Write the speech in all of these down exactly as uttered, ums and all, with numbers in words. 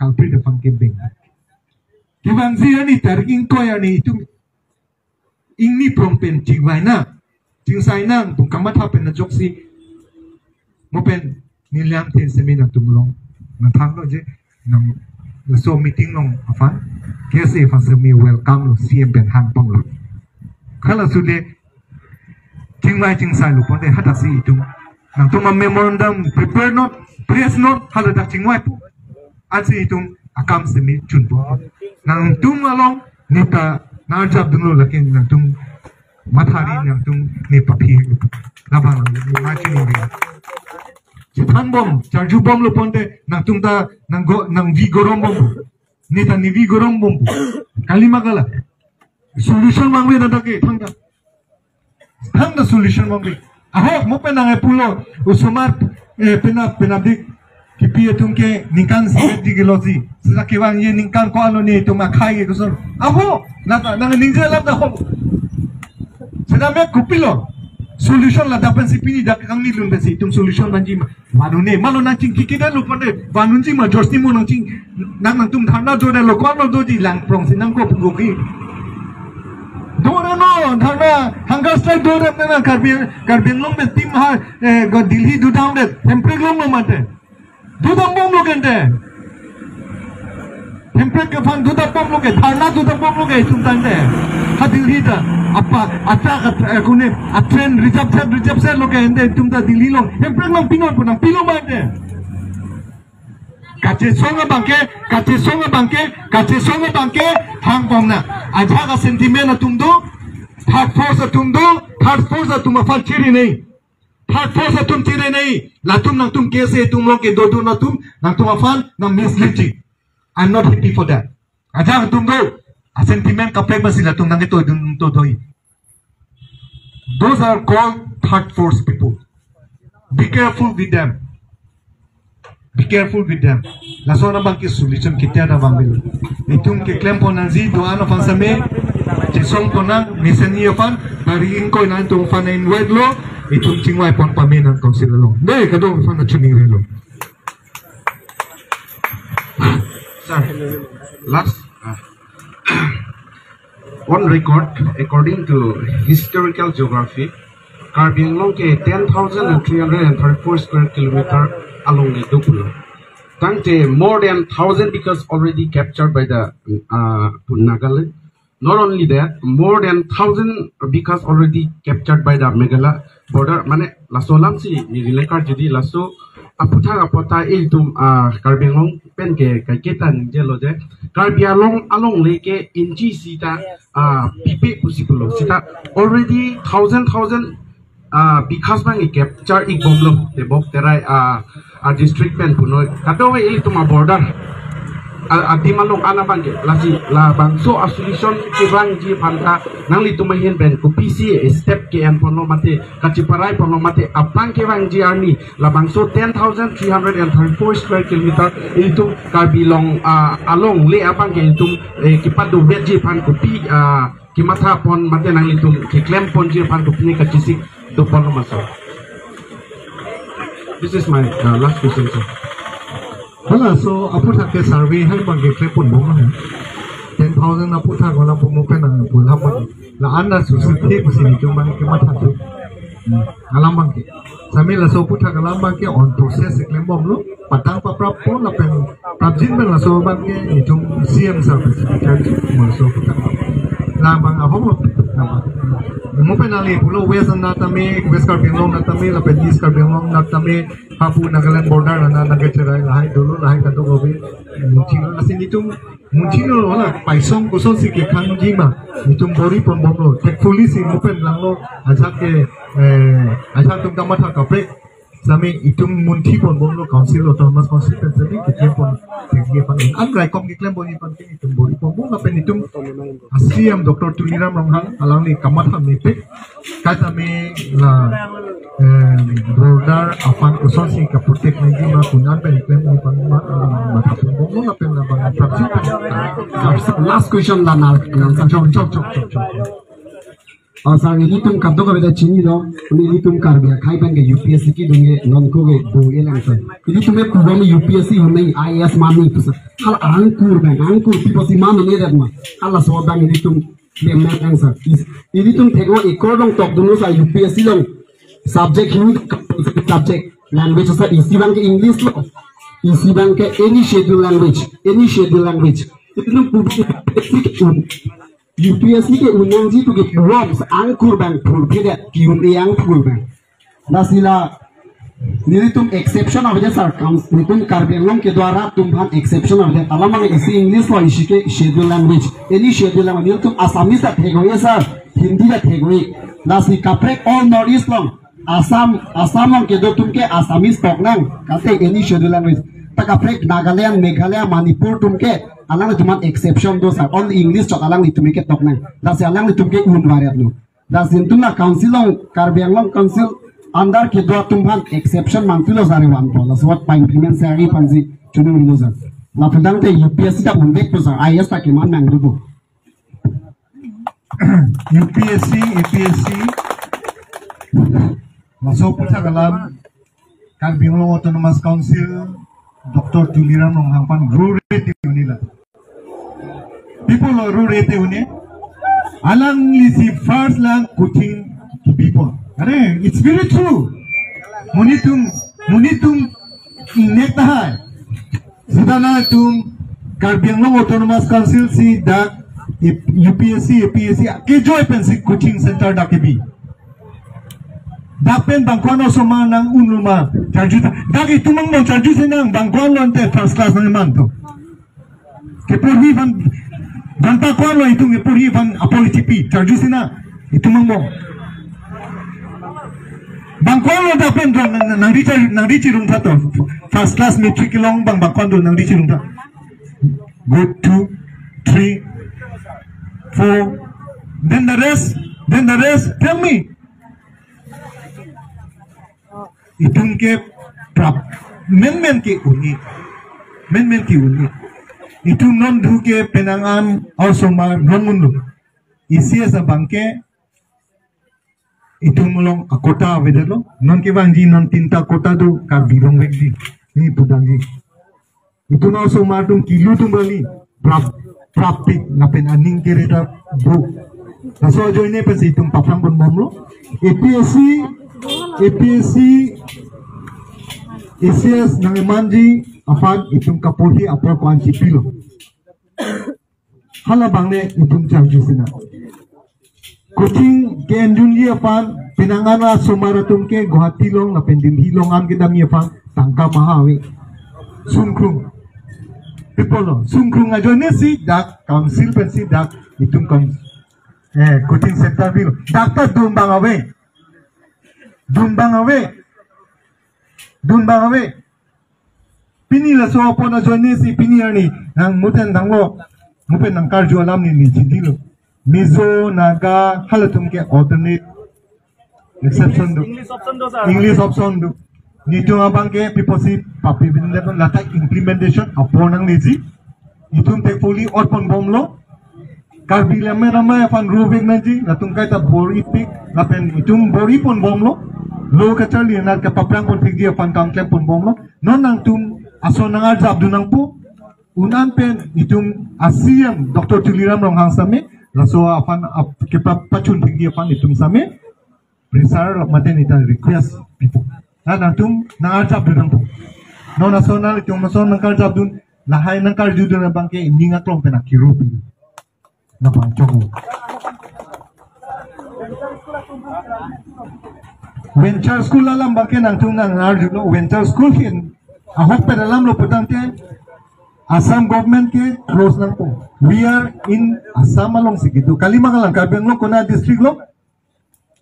kalprit aphan ke beng. Kevangji arni tarik ingkoi arni itum ingni prong pen chingvai nang, chingsai nang pu kamatha pen ajoksi mo pen nelitum semi nangtum along nangthanlo je nang laso meeting along aphan K S A aphan semi welcome lo, C M pen hangpanglo. Hala sude chingvai chingsai lo ponte hadak si itum nangtum a memorandum prepare not, press not, hala dak chingvai pu. Ansi itum akam semi chunpo. Nangtum along neta nang arjap dunlo, lakin nangtum mathari nangtum ne paphi. Labang ne ma chini ne. Chethan bom, charju bomlo ponte nangtum ta nang go, nangvi gorom bom. Neta nevi gorom bom. Kali ma kali. Solution mangve na dake, thangta. Thangta solution mangve. Ahok, mo pen nang e pulo, osomar, eh, penap, penapdik kipi atum ke ningkan sibet di gelosi. Seta kevangji ningkan ko-an lo netum akhai ke koson. Ahok, nata, nang ningje lam ta hok. Seta me kopilo. Solution ladak pensi pini dak kangni lun pensi itum solution nangji ma. Vanun ne, malo nangchingki kida lo ponte, vanunji ma George Timung nangching, nang nangtum dharna do ne lo, ko-an lo doji, Langprong si nang ko punggoki. Do re no, dharna, hunger strike do re nang Karbi, Karbi Anglong pen tim ha, eh, go Delhi do dam re, Hemprek along lo mate. Do dam bomlo kente. Hemprek ke aphan do dam bomlo ke, dharna do dam bomlo ke itum tangte. Ha Delhi ta, apa, atra, atra, eh, kune, a train reserve set, reserve set lo ke ente itum ta Delhi along. Hemprek nangpinon pu nangpilo mate. Kachesong abangke, kachesong abangke, kachesong abangke, hang bom nang. Ajak a sentiment atum do, third force atum do, third force atum aphan chiri nei. Third force atum chiri nei. Latum nangtum K S A atum along ke dodun atum, nangtum aphan nang mislead ji. I'm not happy for that. Ajak atum do, a sentiment kaprek basi latum nang ke to dun to doi. Those are called third force people. Be careful with them. Be careful with them. Laso na abangke solution kita na abang bil. Itum keklem pon nangji do-an aphan same. Chesong pon nang mesen ni aphan. Tarik ingkoi nangtum aphan invite lo. Itum chingvai pon pame nang council along. Dei, kadokave aphan na chuning relo. Sir, last, uh, on record, according to historical geography, Karbi Anglong ke ten thousand and three hundred and thirty-four square kilometer along ni do pulo. Tangte more than thousand because already captured by the, uh, Nagaland. Not only that, more than thousand because already captured by the Meghalaya border. Mane laso alam si neli le karju di, laso aputhak apot ta itum, ah, Karbi Anglong pen ke kaiketa ningjelo je Karbi Anglong along le ke inchi sita, ah, pipe pusi pulo. Sita already thousand thousand ah, bighas abang i-capture ik bomlo, tebok terai, ah, ah, district pen punoi. Kadokave itum a-border, ah, adim along an abangke, lasi labangso a-solution kevangji aphan ta, nanglitum ahin pen kopisi step ke-en ponlo mate, kachiparai ponlo mate, aphrang kevangji arni, labangso ten thousand three hundred and thirty-four square kilometer, itum Karbi Anglong, ah, along le abangke itum, eh, kepado vetji aphan kopi, ah, kematha pon mate nanglitum keklem ponji aphan kopine kachesik do ponlo ma sir? This is my, uh, last question, sir. Hala, so aputhak ke survey hai abangke klem pon bom hai. Ten thousand aputhak wala pon mo pen nang pon hap bang. La-an na susi the pusi itum abangke matha the. Hmm. Alam abangke. Sami laso aputhak alam abangke on process klem bomlo. Patang paprap pon lapen prapjin pen laso abangke itum C M sir pen si klem laso aputhak. Labang ahom labang. Mo pen nangli pulo West na tame, West Karbi Anglong na tame, lapen East Karbi Anglong na tame, hapu Nagaland border na nangkecherai lahai dolo, lahai kadokave. Munchilo, lasi itum munchilo, wala paisong kosonsi kekhangji ma, itum bor-i pon bomlo. Thankfully si mo pen langlo, ajak ke, eh, ajak atum kamatha kaprek. Sami itum munthi pon bomlo, Council, Autonomous Council pen sami keklem pon thekji aphan. An raikom keklem pon aphan ke itum bor-i pon bomlo, lapen itum C M Doctor Tuliram Ronghang alangli kamatha mepik. Kaita me la, eh, border aphan kosonsi kaprotect nangji ma, kunan pen klem aphan ma, ah, matha pon bomlo lapen labang prapjin pen. Last question la na, na, chok, chok, chok, chok, chok. Oh, sir, ilitum kadokave ta chinilo, ilitum Karbi akhei pen ke U P S C kedun ke non ko ke do-e lang, sir. Ilitum ke kubom U P S C home I A S mami pu, sir. Hala angkur abang, angkur pipo si mami ne dat ma. Hala so abang ilitum lemnak lang, sir. Is, ilitum thek-o ekorlong tokdun, sir, U P S C along. Subject Hindi, subject language, sir, isi abang ke English lo. Isi abang ke any schedule language, any schedule language. Ilitum kubom U P S C ke un-, U P S C ke un nangji pu ke kubom, sir, angkur abang phurphe det, ki-un-e angkur abang. Lasi la nelitum exception avedet, sir, kam, nelitum Karbi Anglong kedo arat atum aphan exception avedet. Alam abang isi English lo, isi ke schedule language. Any schedule language, nelitum Assamese ta thek-o-e, sir, Hindi ta thek-o-e. Lasi kaprek all North East along, Assam, Assam along kedo atum ke Assamese tok nang, kate any schedule language. Ta kaprek Nagaland, Meghalaya, Manipur atum ke alanglitum aphan exception do, sir. Only English chot alanglitum ke tok nang. Lasi alanglitum ke un varet lo. Lasi nelitum la council along, Karbi Anglong Council under kedo atum aphan exception mantulo, sir, vanpo. Laso apot pa-implement sir aphansi choningri lo, sir. Lapu tangte U P S C ta unvek po, sir. I A S ta keman nangrupo. U P S C, A P S C, laso aputhak alam Karbi Anglong Autonomous Council, Doctor Tuliram Ronghang aphan rurete unila. People lo rurete une. Alanglisi first lang coaching to people. Are, it's very true. Monit atum, monit atum ingnek tahai. Sudana atum Karbi Anglong Autonomous Council si dak U P S C, A P S C kejoi pensi coaching center dak kebi. Dak pen bang ko-an osomar nang-unlo ma, charju ta. Dak itum angbong charjusi nang, bang ko-an lo ante first class nangman to. Keporhi aphan, bang ta ko-an lo itum keporhi aphan apor chipi, charjusi nang, itum angbong. Bang ko-an lo dak pen nang, nang, nangri char-, nangri chirung tha to. First class matric kelong abang, bang ko-an lo nangri chirung tha. Good, two, three, four. Then the rest, then the rest, tell me. Itum ke prap, menmen ke un-e. Menmen ke un-e. Itum non dhu ke penang an osomar non unlo. Isi asa abang ke itum along a-quota avedetlo. Non kevangji non tinta quota do, Karbi along vekji. Ni pudangji. Itum osomar atum kilu atum bali prap, prapik lapen aning kere ta bu. Laso ajoine pensi itum paphrang ponbomlo. A P S C, A P S C, A C S nangmanji aphan itum kaporhi apor ko-an chipilo. Hala abang le itum charjusi nang. Coaching ke-enjunji aphan, penang an osomar atum ke Guwahati along lapen Delhi along an kedamji aphan tangka maha ave. Sungkrung. People lo, sungkrung ajoine si dak council pensi dak itum kon, eh, coaching center bilo. Dak ta dun abang ave. Dun abang ave. Dun abang ave. Pini laso apot ajoine si pini arni nang muten tanglo, muten nangkarju alam ni ni chidilo. Mizo, Naga, halatum ke alternate exception do. English option do, sir. English option do. Nitum abang ke piposi papi bin de lata implementation apor nangleji. Itum thekpoli ot ponbomlo. Karbi Lammet Amei aphan rovek nangji, latum kaita bor-ipik, lapen itum bor-i ponbomlo. Lo kacharli anat kapaphrang ponpikji aphan kam klem ponbomlo. Non nangtum ason nang-arjapdun nangpo. Un-an pen itum a-C E M Doctor Tuliram Ronghang same, laso aphan ap-, kepa-, pachunpikji aphan itum same. Presar lok mate neta request pipo. Na nangtum nang-arjapdun nangpo. Non ason nang itum ason nangkarjapdun, lahai nangkarjudun abang ke ining aklong pen akiru pi. Nang bang chong. Venture school alam abang ke nangtum nang-arjulo, venture school hin ahok pen alam lo putangte Assam government ke close nangpo. We are in Assam alongsi kedo. Kalima kalang Karbi Anglong konat district lo?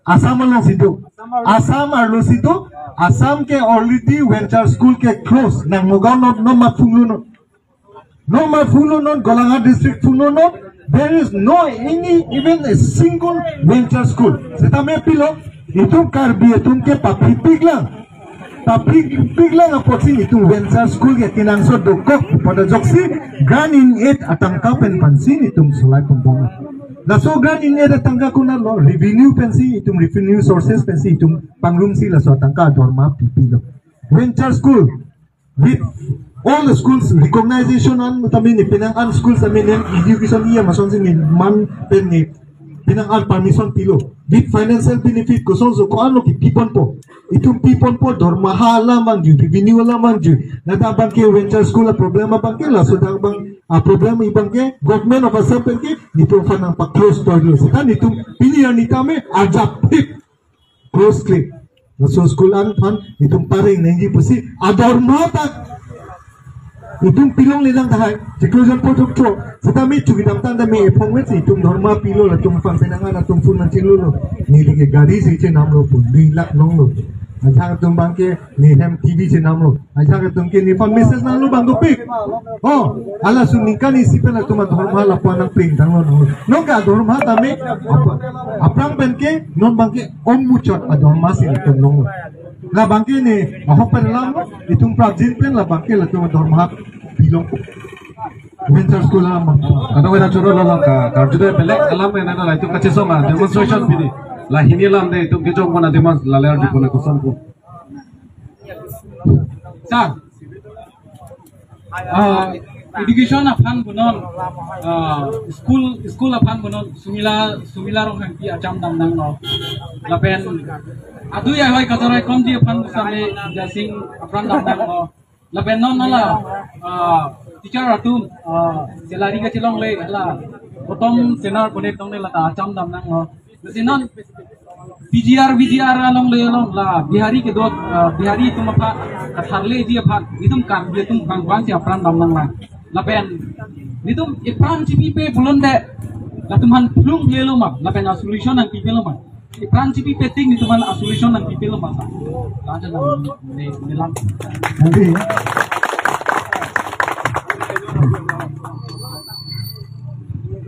Assam alongsi do. Assam arlosi do. Assam ke already venture school ke close. Nang Nagaon non, non matphunglo non. Non matphunglo non, Golaghat district phunglo non. There is no any, even a single venture school. Setame pilo, itum Karbi atum ke paphipik lang. Paphipik lang apotsi itum venture school ke kenangsot dokok. Pada ajoksi grant in aid atangka pen pensi itum solai ponbom. Laso grant ingnei atangka konatlo, revenue pensi, itum revenue sources pensi itum pangrumsi laso atangka adorma pipilo. Venture school, with all the schools recognition an tame ne penang an school tame ne education iya masonsi ne man pen ne penang an permission pilo. With financial benefit kosonsi ko-anlo kipi ponpo. Itum pi ponpo, dormaha alam vangji, revenue alam vangji. Ladak abangke venture school a problem abangke, laso dak abang a problem abangke, government of Assam penke, itum aphan nangpa close toilo. Seta itum pini arni tame ajap hip close click. Laso school an aphan itum pareng nangji pusi adorma tak itum pilonglelang tahai. Chiklo jon po chok chok. Seta me chukidam tangte me ephong me si itum dorma pilo, latum aphan penang an atum phone nangchelo lo. Neli ke gari si chenamlo pu, dui lakh nonglo. Ajahak atum abangke ne hem T V chenamlo. Ajahak atum ke nephan message nanglo abang dopik. Oh, hala su ningkan isi pen latum adorma lapu-an nangpeng tanglo nanglo. Nonke adorma tame apa, aphrang penke non abangke om muchot adorma si latum nanglo. La abangke ne ahok pen alam, itum prapjin pen la abangke latum adorma pilong. Venture school alam abang. Kadokave ta choro lo lang ka, karjude belek alam ena la itum kachesong a demonstration pini. La hini alam de itum kejong pon a demand la ler di pon a kosonpo. Sir, ah, education aphan punon, ah, school, school aphan punon, Sumila, Sumila Ronghangpi acham damnanglo. Lapen adui ahoi kachoroi komji aphan pusitame Jasing apran damnanglo. Lapen non hala, ah, teacher atum, ah, salary kachelongle, hala bottom tenor bonit longle lata acham damnanglo. Lasi non P G R, V G R alongle along la Bihari kedo, ah, Bihari atum aphan, katharleji aphan, itum Karbi atum bang bang si apran damnanglang. Lapen itum ipran chipipe pulote, latum aphan phlung lelo ma, lapen a solution nangpipelo ma. Ipran chipipe tik itum aphan a solution nangpipelo ma sa. Laja nang ne, ne lam. Nanti.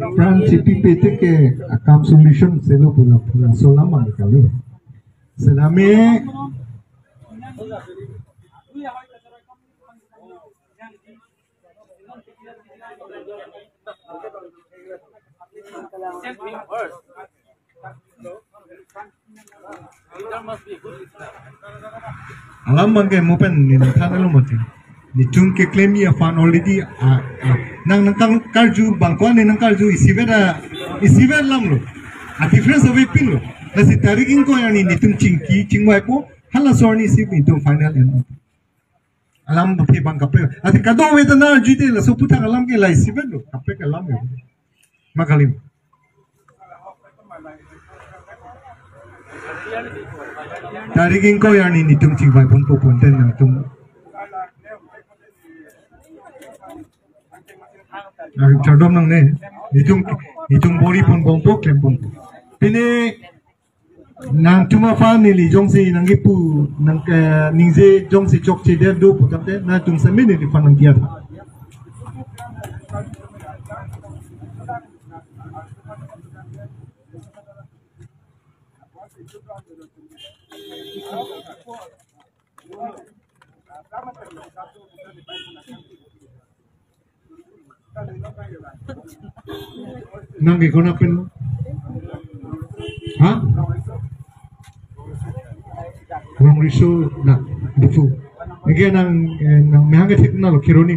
Pran chipipe tik ke akam solution selo pula pula solam ang kali. Selame. Alam abangke mo pen ne nangthan alo mati. Netum keklem-i aphan already, ah, ah, nang nangkang karju bangko ne nangkarju isivet a, isivet alamlo. A difference avepinlo. Lasi tarik ingkoi arni netum chingki chingvaipo, halaso arni si netum final en. Alam buphe abang kaprek. Ati kadokave ta nangkarjude laso aphuthak alam ke la isivetlo. Kaprek alam ya. Ma kali. Tarik ingkoi arni netum chingvai ponpo ponten nangtum. Nang chardom nangne. Netum, netum bor-i pon bompo, klem bompo. Pine nangtum aphan neli jongsi nangkipu nang, eh, ningje jongsi chokche det do pu tangte nangtum sami neliphan nangdiya. Nang ke konat pen? Ha? Rongriso na, Diphu. Neke nang, eh, nang mehang ke thik na lo, Kheroni.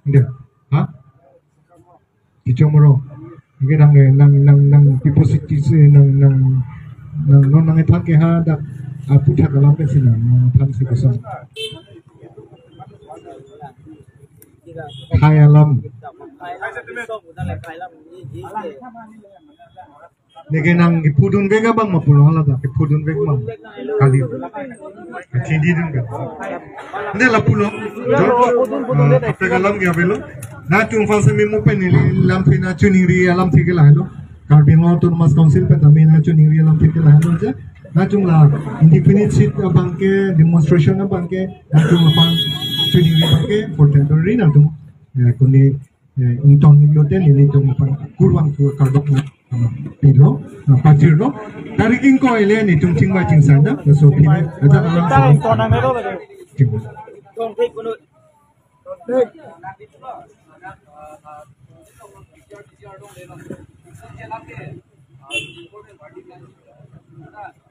India. Ha? Kichomoro. Neke nang, eh, nang, nang, nang, people city, eh, nang, nang, nang, non nangthan ke hadak aphuthak alam pensi nang, nangthansi kosong. Thai alam. Neke nang kipudun vek abang ma pulo hala ta, kipudun vek ma. Kali. Kachindi dun vek. Ne la pulo. Jor, ah, kaprek alam ke avelo. Nangtum aphan sami mo pen neli lamthe nangchiningri alamthe ke lahelo. Karbi Anglong Autonomous Council pen tame nangchiningri alamthe ke lahelo je. Nangtum la indefinite sit abangke, demonstration abangke, nangtum aphan chiningri abangke for temporary nangtum, eh, kuni, eh, ingtong lote nelitum aphan kurvangthu kardom nangpilo, nangpajirlo. Tarik ingkoi le netum chingvai chingsai da, laso aphi le, ajak alam sa. Chingvai.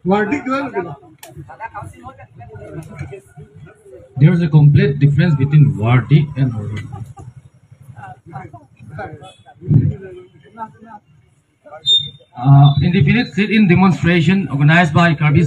Verdict lang kena. There's a complete difference between verdict and order. Uh, indefinite sit-in demonstration organized by Karbi